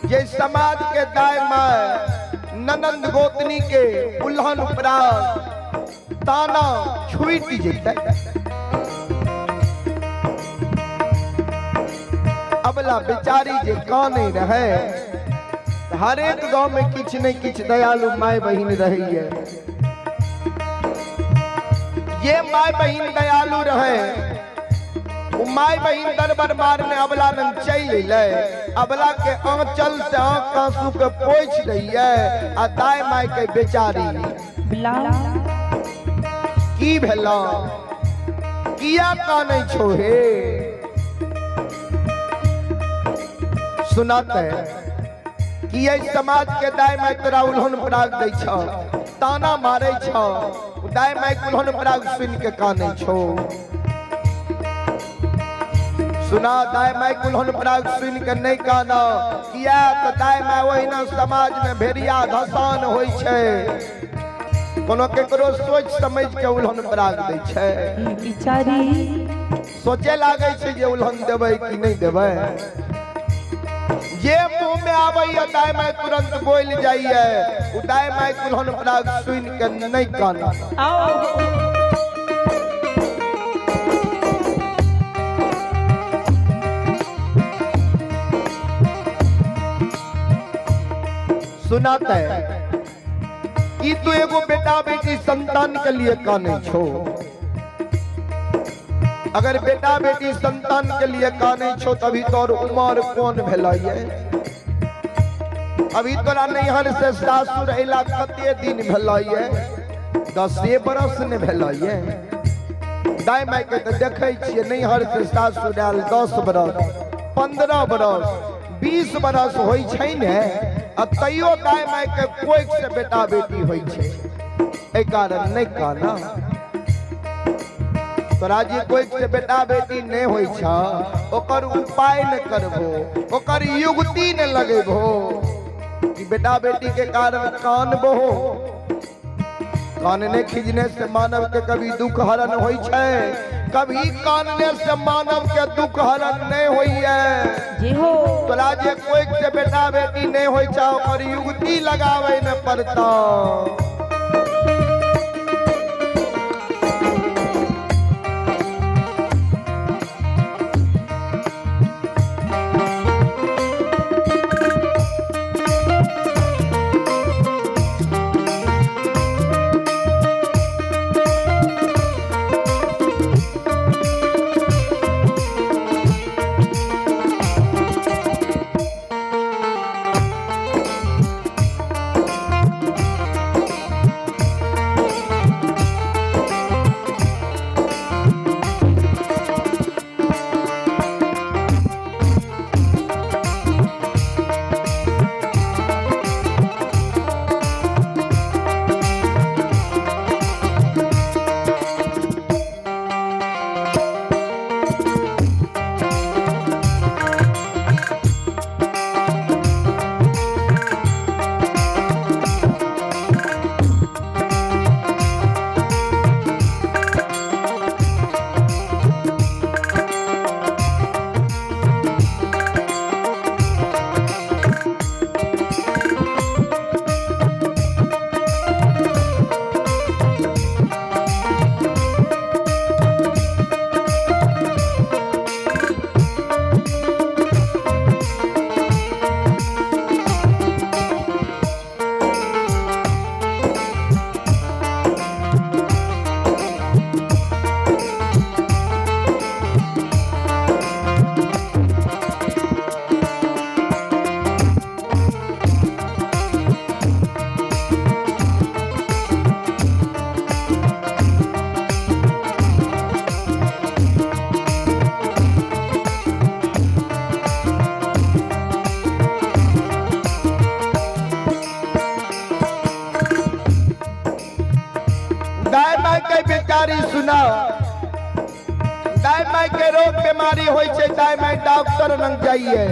जे समाज के दाय my ननंद गोतनी के उल्हन उपराग ताना छूटि जेतै। अबला बेचारी जे काने रहे, हर एक गांव में किछ नहीं किछ दयालु my बहिन रही है। ये my बहिन दयालु रहे, वो my बहिन दरबार मारने अबला नंग चल अइलै, अबला के आंचल से आंख आंसू के पोछि दैये आ दाय my के बेचारी की भेला किया कानै छो हे। सुनाते कि ये समाज के दाय my तोरा उल्हन पराग दै छ, ताना मारै छ, दाय my उल्हन पराग सुन के कानै छो। सुना दाय my उल्हन पराग सुन के नहीं काना, किया तो दाय my ओहिना समाज में भेड़िया धसान होइ छै, कोनो केकरो सोच समझ के उल्हन पराग दै छै। बेचारी सोचे लागै छै जे उल्हन देबै कि नहीं देबै। जे मुंह में आबैया दाय my तुरंत बोल जाइए, उ दाय my उल्हन पराग सुन के नहीं काना। आओ सुनाते कि तू एगो बेटा बेटी संतान के लिए काने छो। अगर बेटा बेटी संतान के लिए काने छो तभी तोर उमर कौन भेलैये। अभी तोरा नैहर से सासुर अइला कते दिन भेलैये, 10 बरस ने भेलैये। दाय my के तऽ देखै छियै नैहर से सासुर आयल 10 बरस 15 बरस 20 बरस होइ छै ने, आ तैयो दाय my के कोइक से बेटा बेटी होइ छै। एहि कारण नहि काना। तोरा जे कोइक से बेटा बेटी नहीं होइ छ ओकर उपाय न करबो, ओकर युक्ति न लगेबो कि बेटा बेटी के कारण कानबो। कानने खिजने से मानव के कभी दुख हरण होइ छै, कभी कानने से मानव के दुख हरण नहीं होइ है। जी हो तोरा जे कोइक से बेटा बेटी नहीं होइ छ ओकर युक्ति लगावे न पड़ता। बेचारी सुना दाय my के रोग बीमारी होइ छै, दाय my doctor लग जाइए,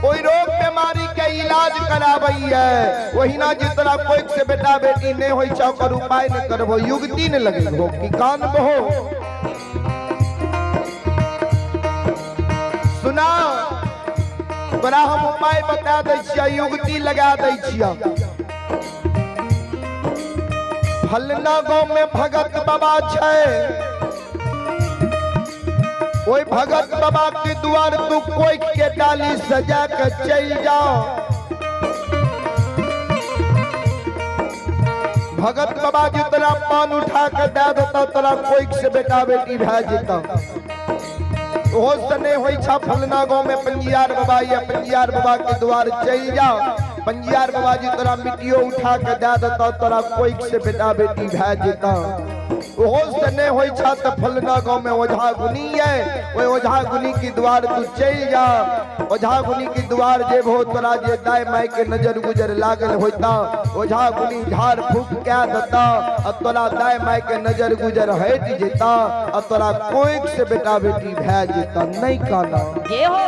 ओहि रोग बीमारी के इलाज कराबैये। ओहिना जे तोरा कोइक से बेटा बेटी नहीं होइ छै ओकर उपाय न करबो, युक्ति न लगेबो कि कानबो। सुना तोरा हम उपाय बता दै छियै, युक्ति लगा दै छियै। फलना गांव में भगत बाबा छै, ओहि भगत बाबा के द्वार तू कोइख के डाली सजा के चल जाओ। भगत बाबा जी तोरा पान उठा के दे देता, तोरा कोइख से बेटा बेटी भए जेता। ओहो से नहीं होई छा, फलना गांव में पंजियार बाबा या पंजियार बाबा के द्वार चल जाओ, पंजियार बाबा जी तोरा मिट्टियो उठा के दे देता, तोरा कोइख से बेटा बेटी भए जेता। ओहो से नहीं होई छा तो फलना गांव में ओझा गुनी है, ओहि ओझा गुनी के द्वार तू चल जा। ओझा गुनी के द्वार जेबहो तोरा जे दाय my के नजर गुजर लागल होता, ओझा गुनी झाड़ फूक कै देता आ तोरा दाय my के नजर गुजर हटि जेता आ तोरा कोइख से बेटा बेटी भए जेता। नहीं कहना जे हो।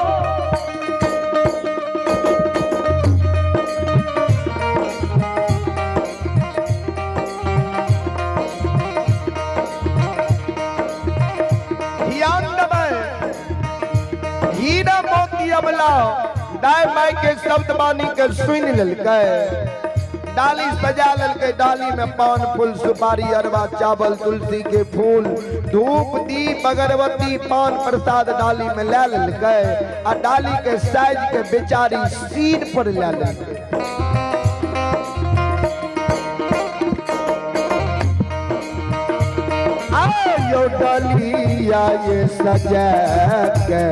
ध्यान देबै, हीरा मोती अबला दाय my के शब्द बानी के सुनि लेलकै, डाली सजा लेलकै, डाली में पान फूल सुपारी अरवा चावल तुलसी के फूल धूप दीप अगरबत्ती पान प्रसाद डाली में ले लेलकै आ डाली के साइज के बेचारी सिर पर ले लेलकै। आयो डालिया ये सजा के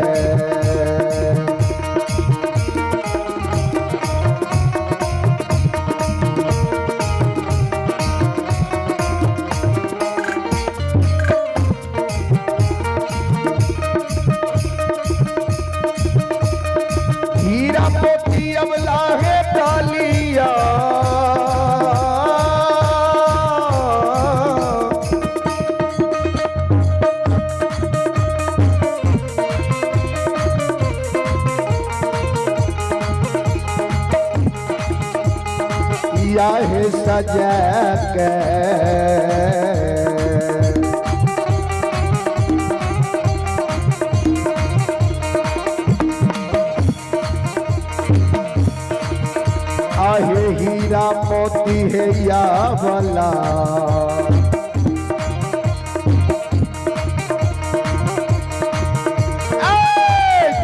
हीरा मोती अब लाहे डालिया, या सजा के आहे हीरा मोती है या वाला,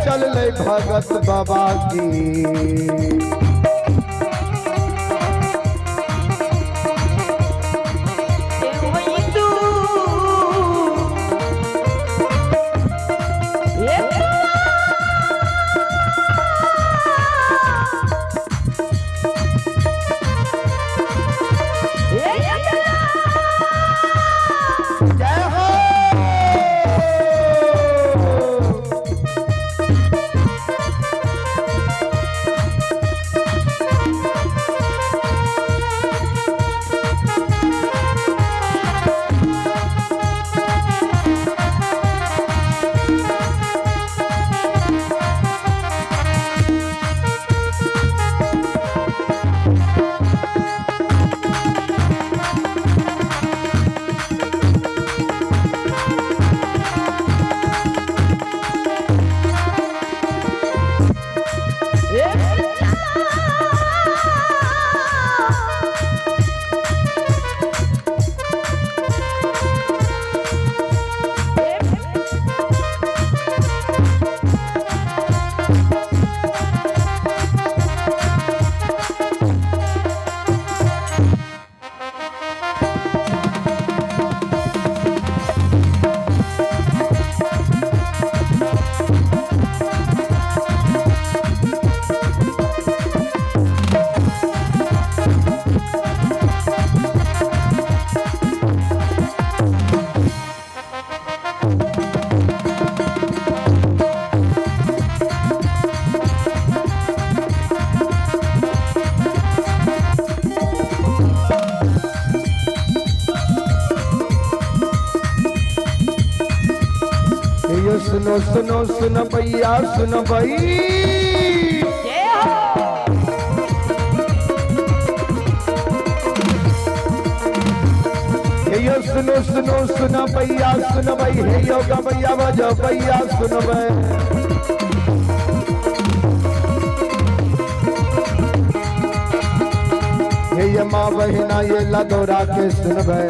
चल ले भगत बाबा की। जय हो। यो सुनो सुनो सुनो भैया सुनो भाई, जय हो। यो सुनो सुनो सुनो भैया सुनो भाई, हे यो गवैया बजो भैया सुनो भाई। हे ये माँ बहिना ये लदौरा के सुनबै।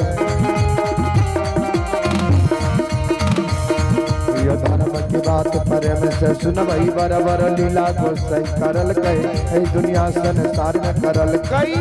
ये धर्म की बात प्रेम से सुनबै, बराबर लीला गोसाई करल कई, ए दुनिया संसार में करल कई।